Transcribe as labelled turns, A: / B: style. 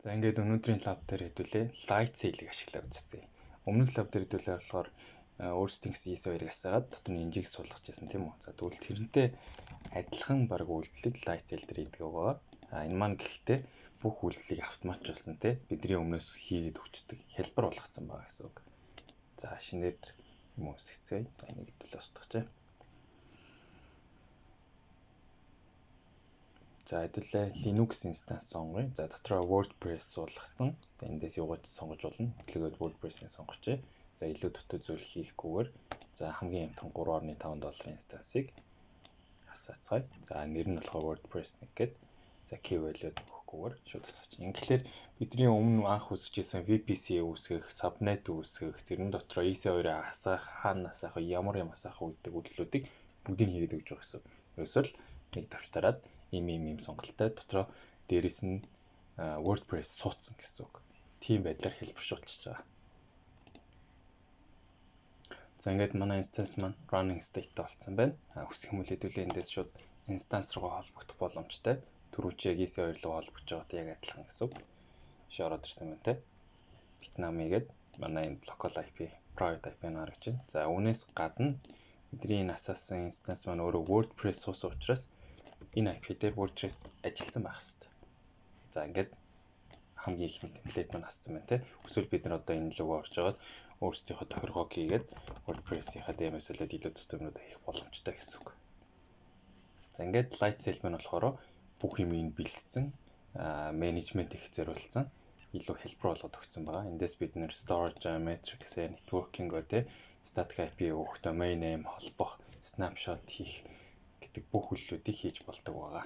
A: За, ингээд өнөөдрийн lab дээр хэдүүлээ Lightsail-ыг ашиглаад үзье. Өмнөх lab дээр хэдүүлээ болохоор өөрсдийн гэсэн EC2-ыг асаагаад дотор нь Nginx суулгаж байсан, тийм үү. За, тэгвэл тэрнтэй адилхан баг үйлдэлийг Lightsail дээр хийдэг байгаа. А энэ маань гэхдээ бүх үйлдэлийг автоматжуулсан, те, бидний өмнөөс хийгээд өгчдөг, хялбар болгоцсон байгаа гэсэн үг. За, шинээр юм үүсгэцгээе. За, энийг хэдүүлээ устгах. За, хэдүүлээ Linux instance сонгоё. За, дотроо WordPress суулгацсан. За, эндээс юугаж сонгож болно. Хөдөлгөөд WordPress-ийг сонгочихъя. За, илүү дутуу зүйл хийхгүйгээр, за, хамгийн хямдхан 3.5 долларын instance-ыг асаацгаая. За, нэр нь болохоор WordPress 1 гээд, за, key value өгөхгүйгээр шууд асаач. Ингээхээр бидний өмнө анх үзэж исэн VPC үүсгэх, subnet үүсгэх, тэрэн дотроо EC2-ыг асаах, хаана асаах, ямар юм асаах гэдэг үйлдэлүүдийг бүгдийг хийгээд өгч байгаа гэсэн. Ерөөсөө л нэг товч дараад ийм ийм ийм сонголттой дотроо дээрэс нь WordPress суудсан гэсэн үг. Тийм байдлаар хэлбэршүүлчихэж байгаа. За, ингээд манай instance маань running state болсон байна. Хүсэх юм бол хэдүүлээ эндээс шууд instance руу холбогдох боломжтой. Түрүү чи яг EC2 руу холбогдож байгаатай яг адилхан гэсэн үг. Биш ороод ирсэн байна, те. Вьетнам игээд манай энэ local IP, private IP нь гаргаж байна. За, үүнээс гадна бидний энэ асаасан instance маань өөрөө WordPress суусан учраас энэ IP дээр WordPress ажилласан байх хэрэгтэй. За, ингээд хамгийн ихний template маань ассан байна, те. Эсвэл бид нар одоо энэ луг орж агаад өөрсдийнхөө тохиргоог хийгээд WordPress-ийнхаа DMS болоод илүү тус юмнууд хийх боломжтой гэсэн үг. За, ингээд Lightsail маань болохоор бүх юм ин бэлдсэн, менежмент их зориулсан, илүү хялбар болгоод өгсөн байгаа. Эндээс бид нэр storage, metrics, networking гэдэг, static IP өгөх, domain name холбох, snapshot хийх гэдэг бүх үйлдэлүүдийг хийж болдог байгаа.